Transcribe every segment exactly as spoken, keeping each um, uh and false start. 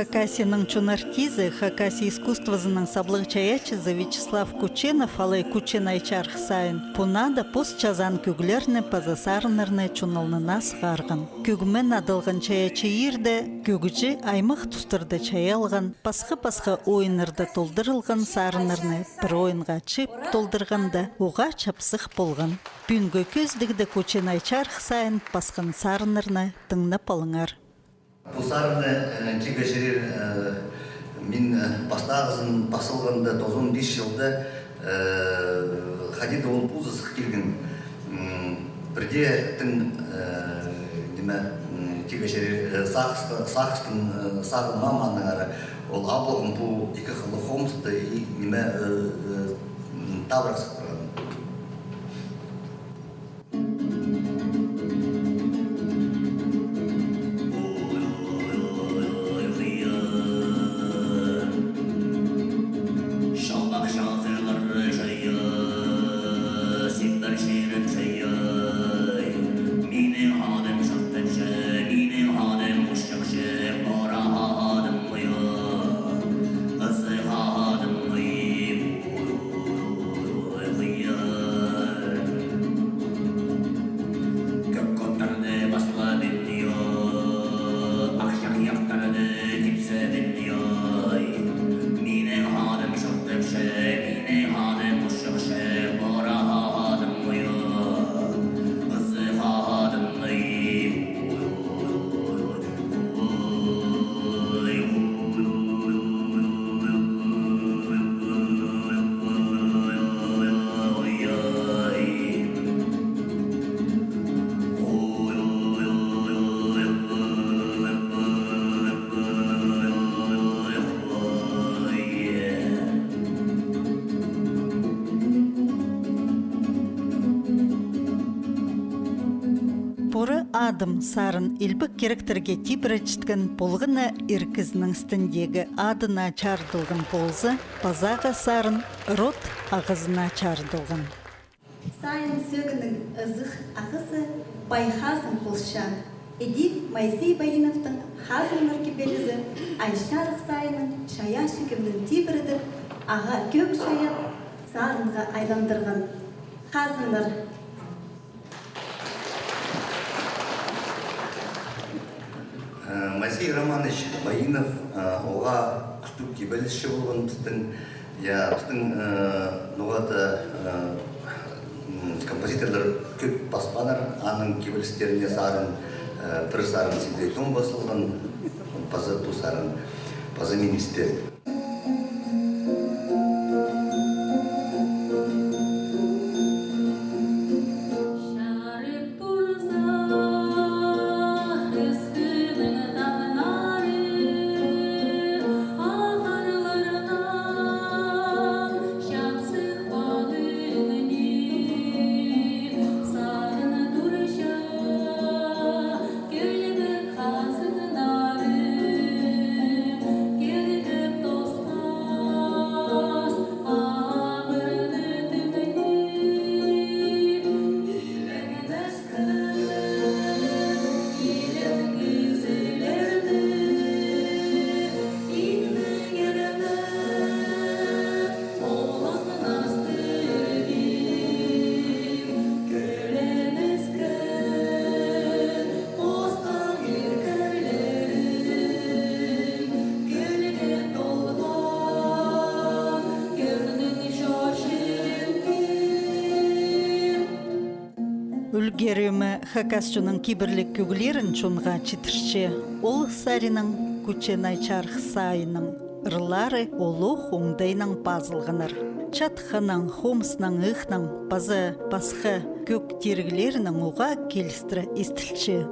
Хакасияның чон артизі, Хакасия искусствозының саблығ чайаачызы Вячеслав Кученов алай Кучен Ай чарых сайын пу наада пос чазаан кӧглерні паза сарыннарны чон алнына сығарған. Кӧгіме адалған чайаачы иирде кӧгҷі аймах тустарда чайалған, пасха-пасха ойыннарда толдырылған сарыннарны пір ойынға чыып толдырғанда, уғаа чапсых полған. Пӱӱнгі кӧзідігде Кучен Ай чарых сайын пасхан сарыннарны тыңнап алыңар. Пу сарынны, э, тигі чирер, э, мин, э, пастағызын пас салғанда, тоғызон пис чылда, э, хайди даа ол позы сых килген. М, пірдее тың, э, ниме, м, тигі чирер, э, сағысха-, сағыстың, э, сағынмаам аннаңар. Ол аблығым пу ікі хыллығ хомысты и ниме, э, э, м, табырах сых парған. Кӧк оттарды паслабин, ах чахайахтарды типсебин, ой. Минің хадым чуртапча, минің хадым уччапча, пора хадым, ой. Ызы хадым, ой. Пора адым сарын илбек киректерге тибіре читкен полған на ир кізінің істіндегі адына чарыдылған полза, пазағы сарын род ағазына чарыдылған. Сайын сӧӧгінің ызых ағазы Пай Хазың полча. Іди Моисей Баиновтың «Хазыңнар» кибелізі Ай чарых сайынын чайаачы кӧңнін тибіредіп, ағаа кӧг чайап, сарынға айландырған. «Хазыңнар». Э, Моисей Романович Баинов, э, уғаа кӱстіг кибелісчі полған пістің. Я, пістің, э, ноға-да, э, м, композиторлар кӧп паспааннар аның кибелістеріне сарын, э, пір сарын Сибдей Том пас салған, паза пу сарын, паза мин истем. Ӱлгеріме, хакас чонның кибірліг кӧглерін чонға читірче. Ол саринаң Кучен Ай чарых сайынның ырлары улуғ оңдайнаң пазылғаннар. Чатханнаң, хомыснаң, ыыхнаң паза пасха кӧг тиріглерінең уғаа килістіре истілче.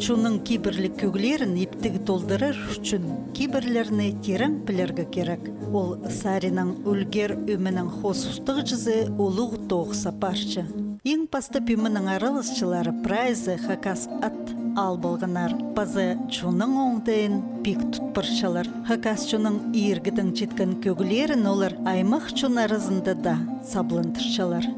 Чонның кибірлік кӧглерін иптіг толдырар ӱчӱн кибірлерні тирең пілерге кирек. Ол саринаң ӱлгер ӧменің хоос устағҷызы улуғ тоғыс апарча. Иң пастап ӧменің араласчылары прайзы хакас ат ал полғаннар, паза чонның оңдайын пик тут парчалар. Хакас чонның иргідең читкен кӧглерін олар аймах чон аразында даа сабландырчалар.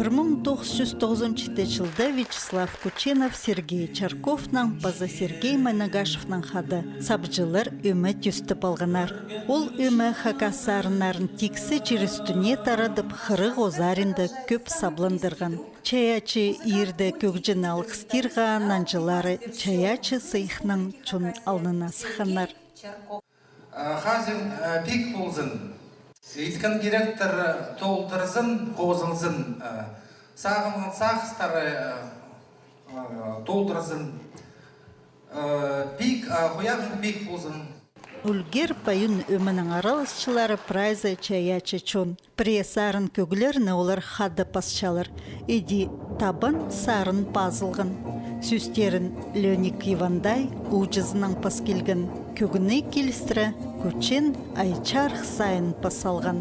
Пір муң тоғыс чӱс тоғызон читі чылда Вячеслав Кученов Сергей Чарковнаң паза Сергей Майнагашевнаң хада сабҷылар ӧме тӧстеп алғаннар. Ол ӧме хакас сарыннарын тиксі чир ӱстӱне тарадып, хырығ озаринда кӧп сабландырған. Чайаачы иирде кӧгҷіні алғыстирға, нанҷылары чайаачы сыйыхнаң чон алнына сыхханнар. Э, хазин, э, пик ползын. Иткен киректер, э, толдырзын, хозылзын, э, сағынған сағыстары, э, э, толдырзын. Э, пик, э, хуяғың пик ползын. Ӱлгер пайын ӧменің араласчылары прайзы чайаачы чон. Пірее сарын кӧглерні олар хада пасчалар. Іди табан сарын пазылған. Сӧстерін Лёник Ивандай ууҷазынаң пас килген. Кӧгні килістіре Кучен ай чарых сайын пас салған.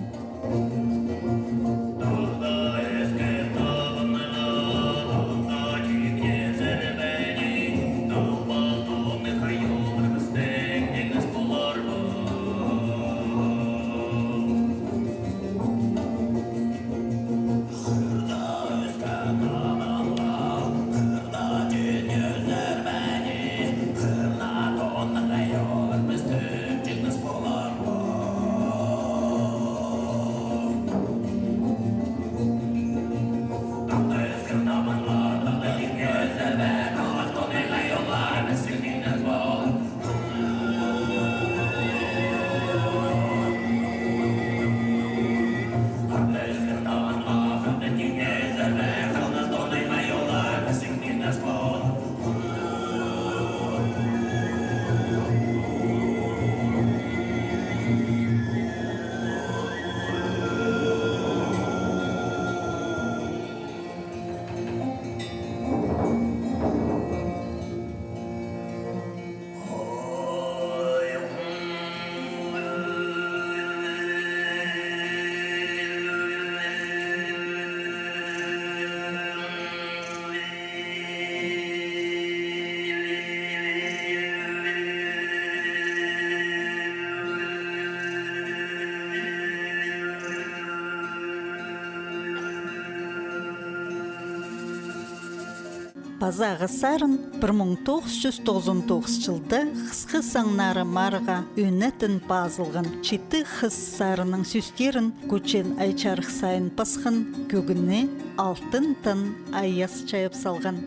Пазағы сарын пір муң тоғыс чӱс тоғызон тоғыс чылда хысхы саңнары марығға ӧнетін пазылған. Читі хыс сарынның сӧстерін Кӱчен Ай Чарых Сайын пасхан, кӧгіне алтыннаң айас чайап салған.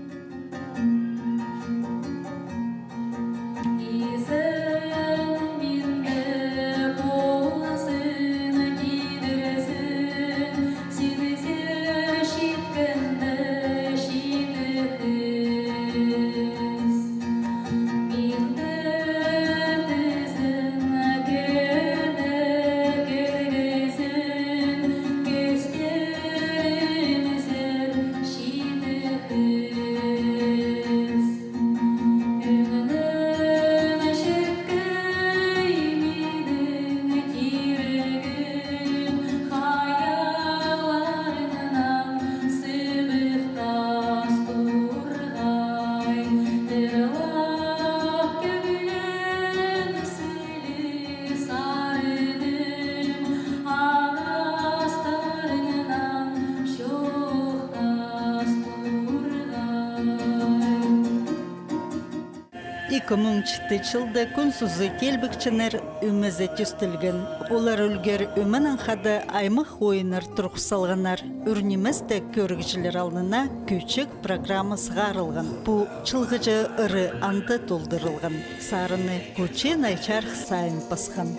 Ікі муң читі чылда кӱн сузы килбекчілер ӧмезі тӧстелген. Олар ӱлгер ӧменең хада аймах ойыннар турғыс салғаннар. Ӱр ниместе кӧрігҷілер алнына кӱчӱк программа сығарылған. Пу чылғычы ыры анда толдырылған. Сарынны Кӱчен Ай Чарых Сайын пасхан.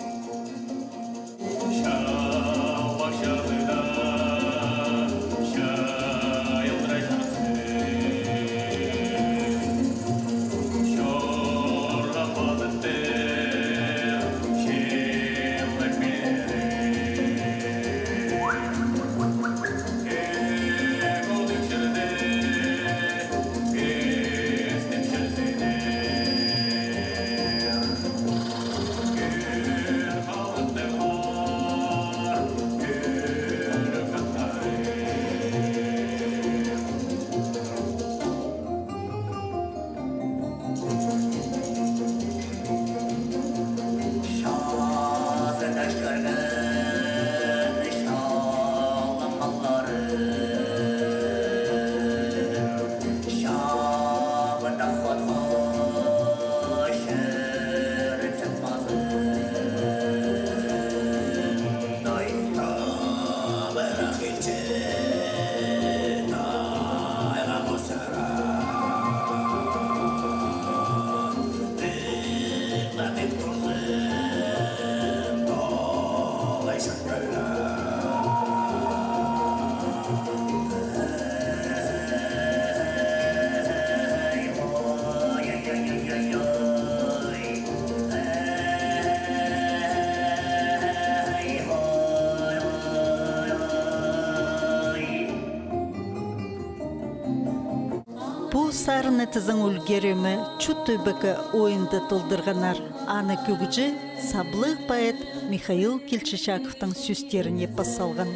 Пу сарынны тізең ӱлгер ӧме «Чут ӧбекі» ойында толдырғаннар. Аны кӧгҷі, саблығ поэт Михаил Кильчичаковтың сӧстеріне пас салған.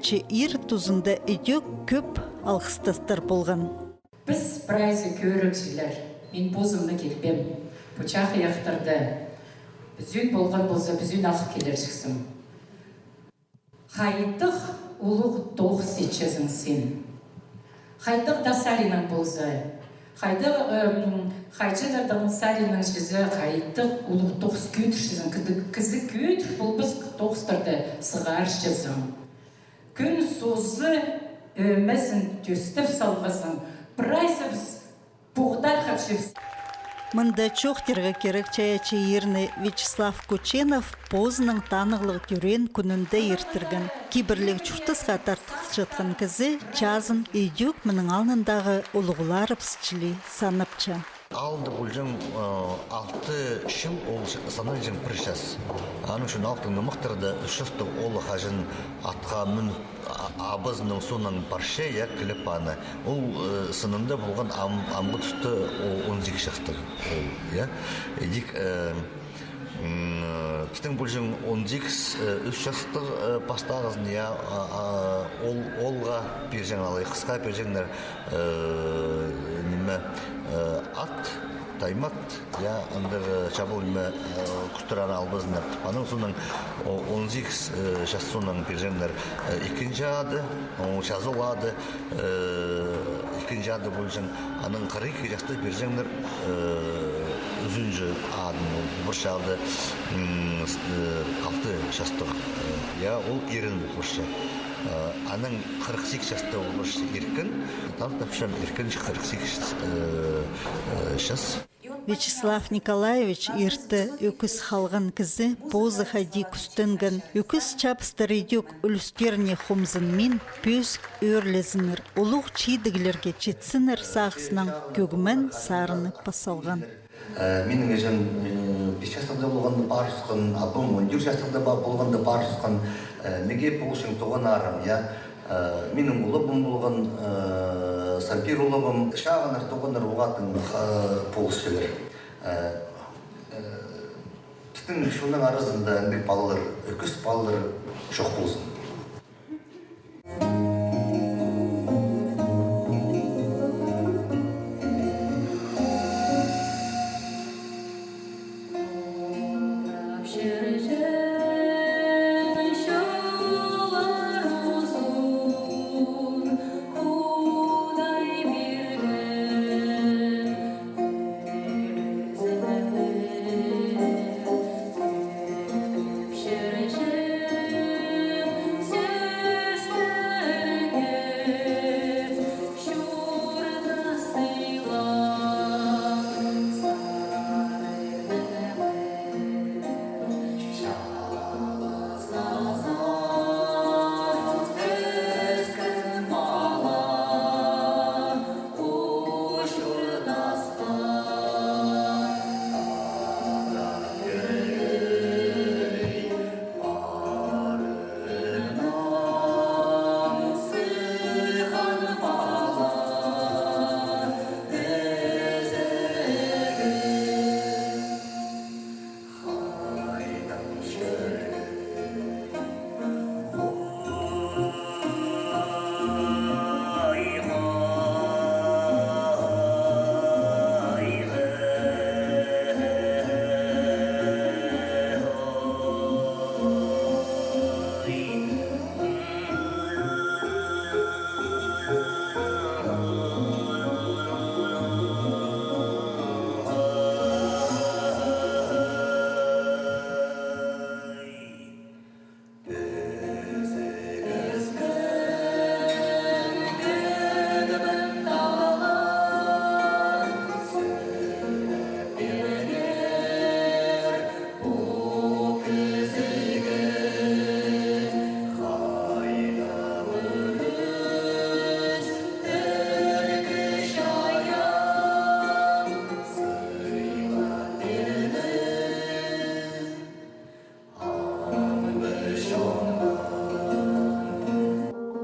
Че ир тузында идӧк кӧп алғыстастар полған. Піс прайзы кӧрігҷілер, мин позымны килбеем, пу чахайахтарда пӱзӱн полған полза, пӱзӱн ах килерҷіксің. Хайдағ улуғ тоғыс итчезің син. Хайдағ даа саринаң полза, хайдағ, эм, хайҷы-да саринаң чізе, хайдағ улуғ тоғыс кӧдірчезің, кізі, кізі кӧдір полбас тоғыстарны сығарчазың. Кӱн созы ӧмезін тӧстеп салғазың, прайзыбыс пуғдар хапчабыс. Мында чоохтирға кирек чайаачы ирні Вячеслав Кученов позының танығлығ тӧреен кӱнінде иртірген. Кибірліг чуртасха тартылчатхан кізі чазын идӧк мының алнындағы улуғларыбыс чіли санапча. Алды полҷаң, э, алты чыл ол саналҷаң пір час. Аның ӱчӱн алтын нымахтарда ӱс частығ оолах хаҷан атха мӱн а-, абазының соонаң парча, я, киліп аны. Ол, э, сынында полған ам-, амғы туста о-, он сигіс частығ ол, я. Идӧк, э, м, пістің полҷаң он сигіс, э, ӱс частығ, э, пастағызын, я, а, а, ол, оолға пирҷеңнер, алай хысха пирҷеңнер, э, ниме, э, ат, таймат, я, андағ, э, чабал ниме, э, кӱстер аны албазыннар. Аның соонаң о-, он сигіс, э, час соонаң пирҷеңнер, э, ікінҷі ады, ол чазыл ады, э, ікінҷі ады полҷаң. Анаң хырых ікі частығ пирҷеңнер, э, ӱзінҷі адын, ол пір чалды, м, с-, э, алты частығ, э, я, ол ирін полча. Э, анаң хырых сигіс частығ полча иркін, там тапчам иркін хырых сигіс, э, э, час. Вячеслав Николаевич ирте ӧкіс халған кізі, позы хайди кӱстенген. Ӧкіс чабыстар идӧк ӱлӱстеріне хомзынмин, пӧзік ӧрлезіннер, улуғ чидіглерге читсіннер сағыснаң кӧгмен сарынып пас салған. Э, минің іҷем, э, пис частығда полғанда парысхан, абам он тӧрт частығда ба-, полғанда парысхан, э, мағаа полысчаң туғаннарым, я. Э, минің улабам полған, э, Сампир улабам, чағыннар, туғаннар уғаа тың, э, полысчалар. Э, э, пістің чонның аразында андағ палалар, ӧкіс палалар чох ползын.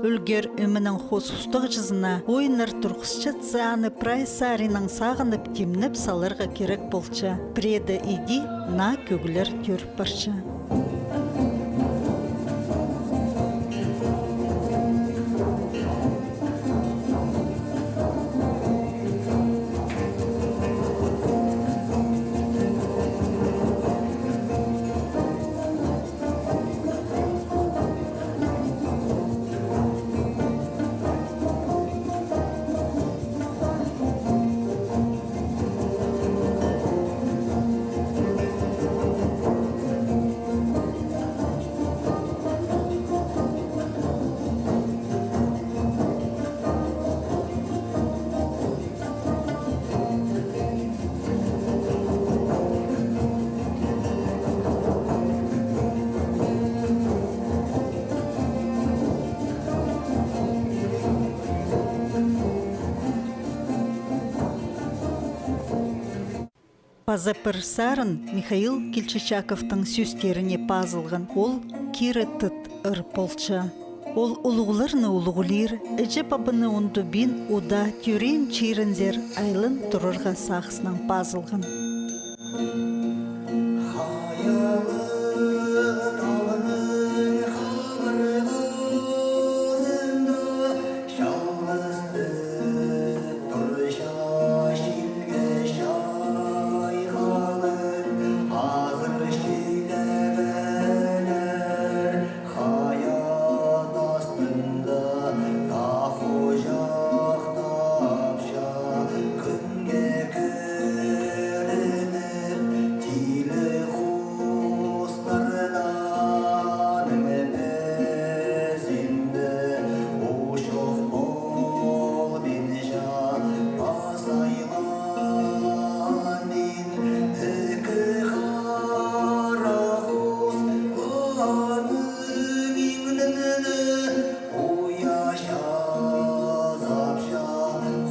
Ӱлгер ӧменің хоос устағҷызына ойыннар турғысчатса, аны прай саринаң сағынып, тимнеп саларға кирек полча. Пірееде иди наа кӧглер тӧріп парча. Паза пір сарын Михаил Кильчичаковтың сӧстеріне пазылған, ол кирі тыт ыр полча. Ол улуғларны улуғлир, іҷе-пабаны ундубин, удаа тӧреен чирінзер айлан турарға сағыснаң пазылған. Хаят астында таху чахтапча, кӱнге кӧрініп, тилі хустарнаң пазында учух полбинча, паза айланмин ікі хара хус аның иңнінде. Уя чазапча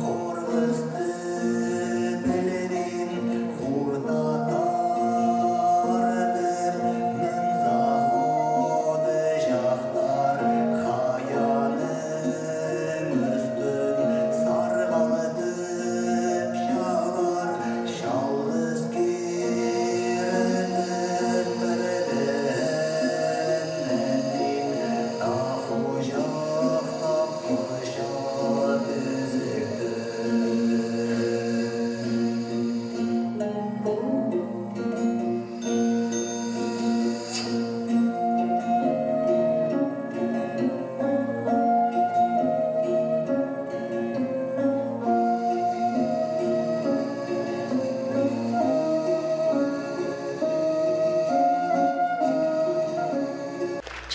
хорғысты пілбин, хуртатар тіп, мін заходы чахтар хаяның ӱстӱн сарғалтып чалар, чалғыс кирі тӧлбірден.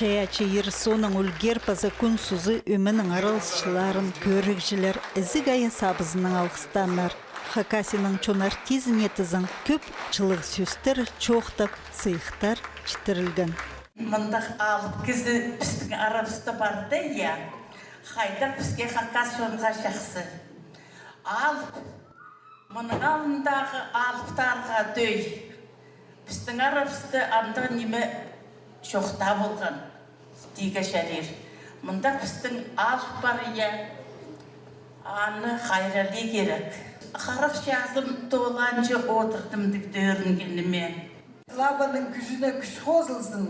Чайаачы Ирсонның «Ӱлгер» паза «Кӱн сузы» ӧменің араласчыларын, кӧрігҷілер ізіг айа сабызынаң алғыстаннар. Хакасияның чон артизіне тізең кӧп чылығ сӧстер чоохтап, сыйыхтар читірілген. Мындағ алып кізі пістің арабыста парды, я. Хайдағ піске, хакас чонға, чахсы алып. Мының алнындағы алыптарға тӧӧй пістің арабыста андағ ниме чох таа полған, тигі чарир. Мындағ пістің алып пар, я, аны хайраллирға кирек. Харах чазым толаанҷа одырдым тігде ӧрінгеніме. Славаның кӱзіне кӱс хозылзын,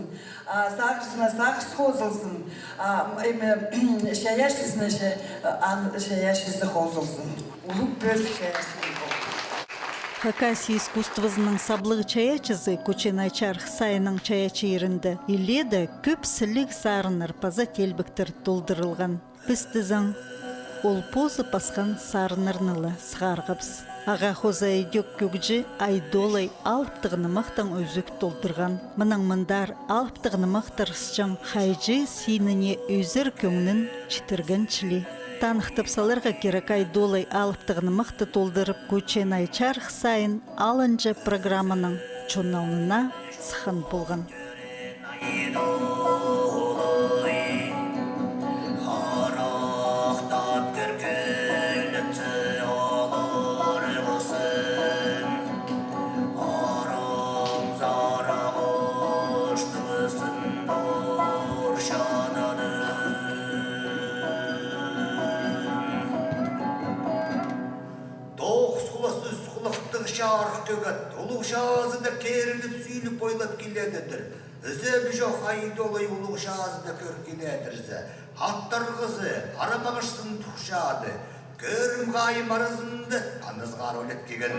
а, сағызына сағыс хозылзын, а, эме, чайаачызына ча-, а, чайаачызы хозылзын. Улуғ пӧзік чайаачы ползын. Хакасия искусствозының саблығ чайаачызы Кученай Чарых Сайынның чайаачы иирінде илееде кӧп сіліг сарыннар паза теелбектер толдырылған. Піс тізең ол позы пасхан сарыннарны ла сығарғабыс. Ағаа хоза ідӧк кӧгҷі Айдолай алыптығ нымахтаң ӱзӱк толдырған. Мынаң мындар алыптығ нымахтар ысчаң хайҷы синіне ӧзер кӧңнін читірген чіли. Таныхтап саларға кирек, Айдолай алыптығ нымахты толдырып, Кученай Чарых Сайын алынҷа программаның чон алнына сыххан полған. Тоғыс хулас ӱс хулахтығ чарых кӧгет улуғ чазыда киріліп, сӱліп, ойлап киледідір. Ізебі чох, Айдолай улуғ чазыда кӧр киледір зе. Аттарғызы, арабағашсын тухчады. Кӧрім-хайым аразында анызға роль иткеген.